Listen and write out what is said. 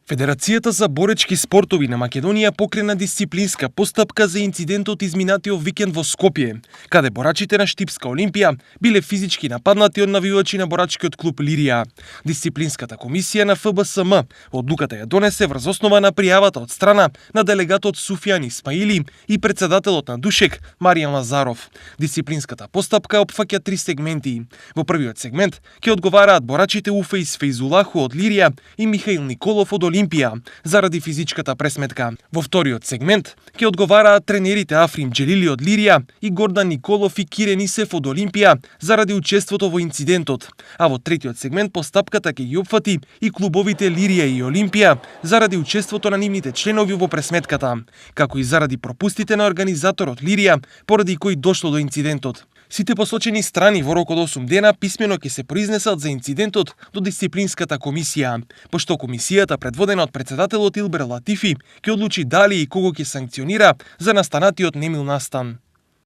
Федерацијата за боречки спортови на Македонија покрена дисциплинска постапка за инцидентот изминатиот викенд во Скопје, каде борачите на Штипска Олимпија биле физички нападнати од навивачи на борачкиот клуб Лирија. Дисциплинската комисија на ФБСМ одлуката ја донесе врз основа на пријавата од страна на делегатот Суфијан Исмаили и председателот на Душек Маријан Лазаров. Дисциплинската постапка опфаќа 3 сегменти. Во првиот сегмент ќе одговараат борачите Уфеис Фейзулаху од Лирија и Михаил Николов од Олимпија заради физичката пресметка. Во вториот сегмент ќе одговараат тренерите Африм Джелили од Лирија и Гордан Николов и Кирен Исев од Олимпија заради учеството во инцидентот. А во третиот сегмент постапката ќе ги опфати и клубовите Лирија и Олимпија заради учеството на нивните членови во пресметката, како и заради пропустите на организаторот Лирија поради кои дошло до инцидентот. Сите посочени страни во рок од 8 дена писмено ќе се произнесат за инцидентот до дисциплинската комисија, пошто комисијата предводена од председателот Илбер Латифи ќе одлучи дали и кого ќе санкционира за настанатиот немил настан.